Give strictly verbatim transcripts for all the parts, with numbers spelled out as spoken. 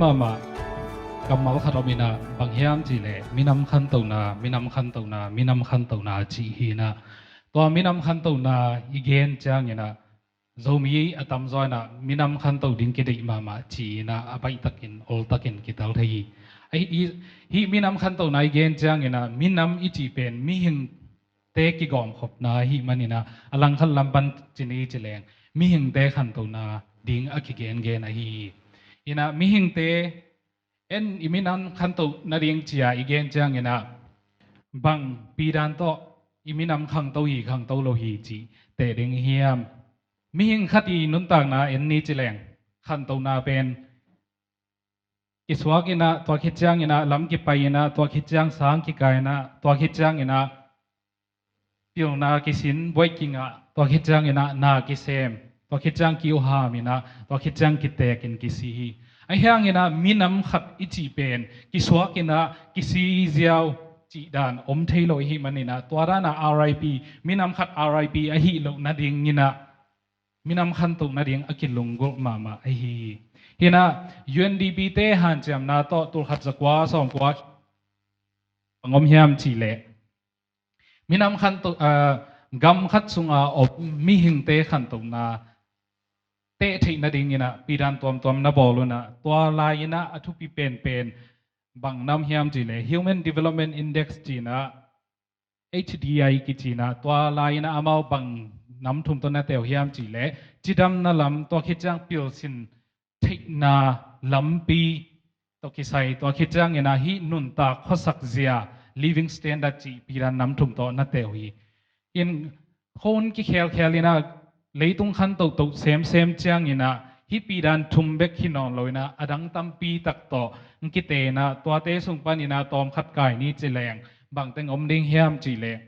Mahmah kammal khat om inah, bang hiam cihleh minam khantohna, minam khantohna, minam khantohna cih hi inah, tua minam khantohna i gen ciang inah Zomi a tamzaw inah minam khantoh ding kideih mahmah ci inah a baihtakin, oltakin kitel thei hi. Ahi, hih minam khantohna i gen ciang inah minam i cih pen mihingte kigawmkhopna ahih man inah a langkhat lam pan ci ni ci leng mihingte khantohna ding a kigengen ahi hi. Inah mihingte en i minam khantoh nading ci-a i gen ciang inah bang pidan tawh i minam khangto hi khangto lo hi cih teh ding hiam? Mihing khat i nuntakna en ni ci leng khantohna pen kisuak inah, tua khit ciang inah lam kipai inah, tua khit ciang sang kikai inah, tua khit ciang inah pilna kisin, buaih kingah, tua khit ciang inah na kisem, tua khit ciang kiuham inah, tua khit ciang kitekin kisi hi. Ahi hang inah minam khat i cih pen kisuak inah kisi ziau cih dan om thei lo i hih man inah, tua dan a R I P, minam khat R I P ahi loh nading inah minam khantoh nading a kilunggulh mahmah ahi hi. Hi inah U N D P te hanciamna tawh tulkhat zakua sawmkua bang om hiam cihleh minam khantoh, ah, gam khat sunga om mihingte khantohna teh theih nading inah pidan tuamtuam na bawl unah, tua lai inah a thupi penpen bang nam hiam cihleh Human Development Index ci inah, H D I kici inah, tua lai inah amau bang nam thum tawh na teh uh hiam cihleh cidamna lam, tua khit ciang pilsin theihna lampi tawh kisai, tua khit ciang inah hih nuntak khuasak zia, living standard cih pidan nam thum tawh na teh uh hi. In khua hun kikhelkhel inah leitung khantohtoh semsem ciang inah hih pidan thum bek hi nawn lo inah a dang tampi tak tawh kiteh inah, tuate sung pan inah tawmkhat kai ni ci leng bangteng om ding hiam cihleh,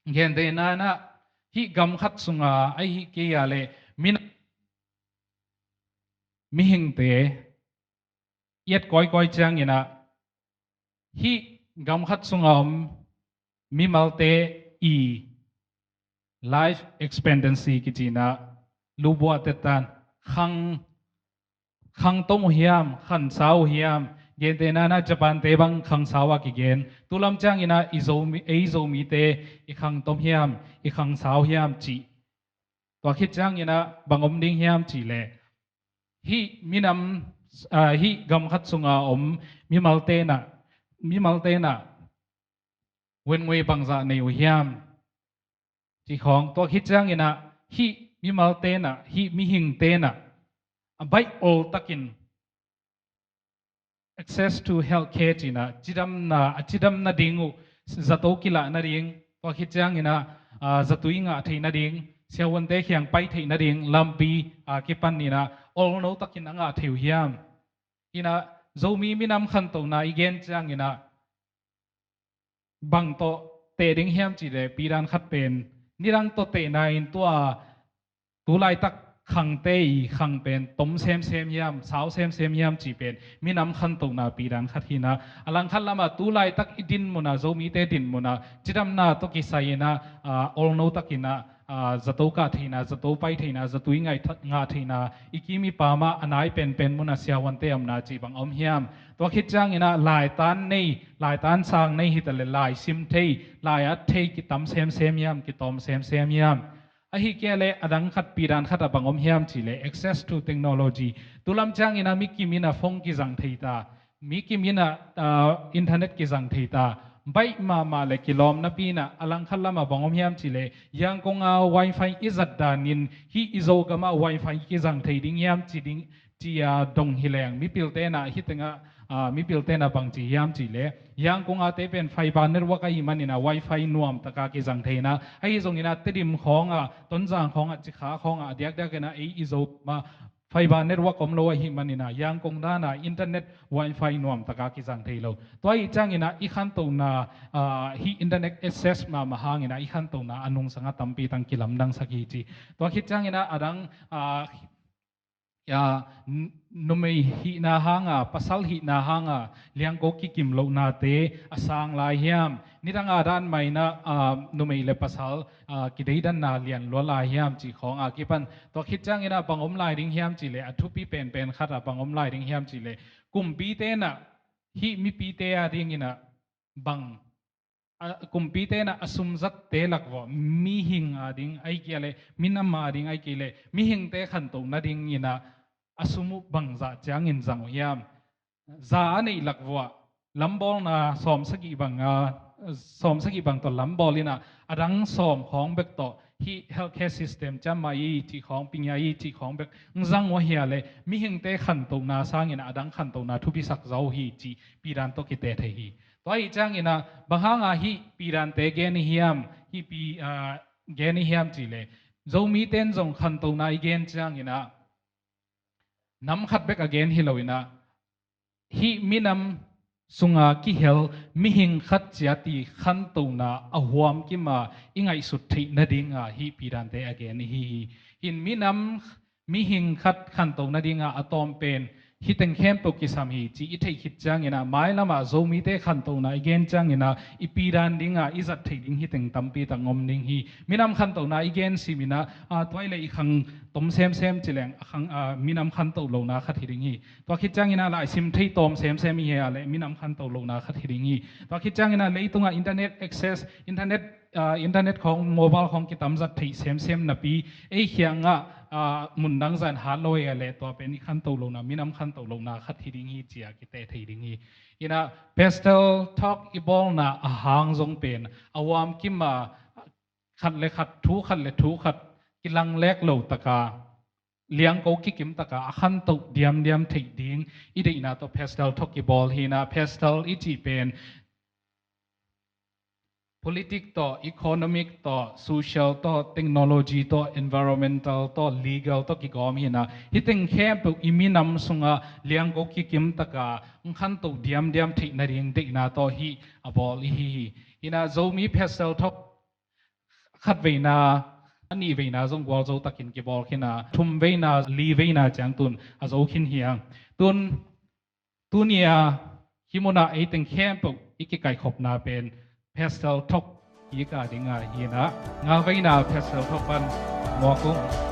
gentehna inah hih gam khat sunga ahi kei a leh min, mihingte i et kawikawi ciang inah hih gam khat sunga om mimalte i life expectancy kici inah, lubuah tettan khang, khang tom uh hiam, khang sau uh hiam? Gentehna inah Japan te bang khang sau a kigen. Tulam ciang inah i Zomi, ei Zomite i khang tom hiam, i khang sau hiam cih, tua khit ciang inah bang om ding hiam cihleh hih minam, ah, hih gam khat sunga om mimalte inah, mimalte inah vengvei bangzah nei uh hiam cih khawng, tua khit ciang inah hih mimalte inah, hih mihingte inah a baih oltakin access to health care ci inah cidamna, a cidam nading uh zato kilah nading, tua khit ciang inah, ah, zatui ngah theih nading, siavuante kiang pai theih nading lampi a kipan inah olno takin a ngah thei uh hiam? Inah Zomi minam khantohna i gen ciang inah bang tawh teh ding hiam cihleh pidan khat pen nidang tawh tehna in tua tulaitak khangte i khang pen tom semsem hiam, sau semsem hiam cih pen minam khantohna pidan khat hi inah, a langkhat lamah tulaitak i din munah, Zomite din munah cidamna tawh kisai inah, ah, olno tak inah, ah, zato kah theihna, zato pai theihna, zatui ngah theihna, i kim i pam ah a nai penpen munah siavuante omna cih bang om hiam? Tua khit ciang inah laitan nei, laitan sang nei hi taleh laisim thei, lai at thei kitam semsem hiam, kitawm semsem hiam? Ahi kei a leh a dang khat, pidan khat ah bang om hiam cihleh access to technology. Tulam ciang inah mi kim inah phone kizang thei ta, mi kim inah, ah, internet kizang thei ta, baih mahmah leh kilawm napi inah a langkhat lamah bang om hiam cihleh Yangon a wifi i zat danin hih i Zogam ah wifi kizang thei ding hiam ci ding, ci-a dong hi leng mipilte inah hih tengah, ah, mipilte inah bangci hiam cihleh Yangon a te pen fiber network ahih man inah wifi nuam taka kizang thei inah, ahi zong inah Tedim khawng ah, Tonzang khawng ah, Cikha khawng ah a diakdiak inah ei i Zogam ah fiber network om lo ahih man inah Yangon dan ah internet wifi nuam taka kizang thei lo. Tua ahih ciang inah i khantohna, ah, hih internet access mahmah hang inah i khantohna a nungsang ah tampi tang kilamdangsak hi ci. Tua khit ciang inah a dang, ah, ah, n-, numei hihna hang ah, pasal hihna hang ah liangko kikim lohnate a sang lai hiam? Nidang a dan mah inah, ah, numei leh pasal, ah, kideidanna lian lua lai hiam cih khawng a kipan, tua khit ciang inah bang om lai ding hiam cihleh, a thupi penpen khat ah bang om lai ding hiam cihleh kumpite in ah hih mipite a dingin ah bang, a, kumpite in ah a sum zatte lak vua mihing a ding ai kia le minam a ding ai kia le mihingte khantoh nadingin ah a sum uh bangzah ciangin zang uh hiam? Za a neih lak vua lambawlna sawm sagih bang, a, sawm sagih bang tawh lambawl in ah a dang sawm khawng bek tawh hih healthcare system, ciamma i cih khawng, pinya i cih khawng bek ng zang uh ahia le mihingte khantohna sangin ah a dang khantohna thupisak zaw hi cih pidan tawh kite thei hi. Tua ahi ciangin ah bang hanga hih pidante gen i hiam, hih pi, a, gen i hiam cih le Zomite in zong khantohna i gen ciangin ah nam khat bek a gen hi lo in ah hih minam sunga kihel mihing khat ciat i khantohna a huam kim a i ngaihsut theih nadinga hih pidante a gen i hi hi. Hin minam mihing khat khantoh nadinga a tawm pen hih teng khempeuh kisam hi cih i theih khit ciangin ah mailam ah Zomite khantohna i gen ciangin ah i pidan dinga i zat theih ding hih teng tampi tak om ding hi. Minam khantohna i gen simin ah, a, tua i le i khang tom semsem ci leng a khang, a, minam khantoh lohna khat hi ding hi. Tua khit ciangin ah laisim thei tawm semsem i hia le minam khantoh lohna khat hi ding hi. Tua khit ciangin ah leitungah internet access, internet, a, internet khawng, mobile khawng kitam zat theih semsem napi ei khiangah, a, mun dang zah in hat lo i hia le tua pen i khantoh lohna, minam khantoh lohna khat hi ding hi ci a kite thei ding hi. In ah Pest Health Talk i bawlna a hang zong pen a huam kim a khat le khat, thu khat le thu khat kilanglek lo taka liangko kikim taka a khantoh diamdiam theih ding i deihna tawh Pest Health Talk i bawl hi in ah Pest Health i cih pen politics tawh, economic tawh, social tawh, technology tawh, environmental tawh, legal tawh kigawm hi in ah hih teng khempeuh i minam sungah liangko kikim taka ng khantoh diamdiam theih nading deihna tawh hih a bawl i hi hi. In ah Zomi Pest Health Talk khat veina, a nih veina zong gualzo takin kibawl khin a, thum veina, li veina ciang tun a zo khin hi hang. Tun, tuni a hih munah ei teng khempeuh i kikaikhopna pen Pest Health Talk kik a dinga hi in ah, nga veina Pest Health Talk pan muak ung.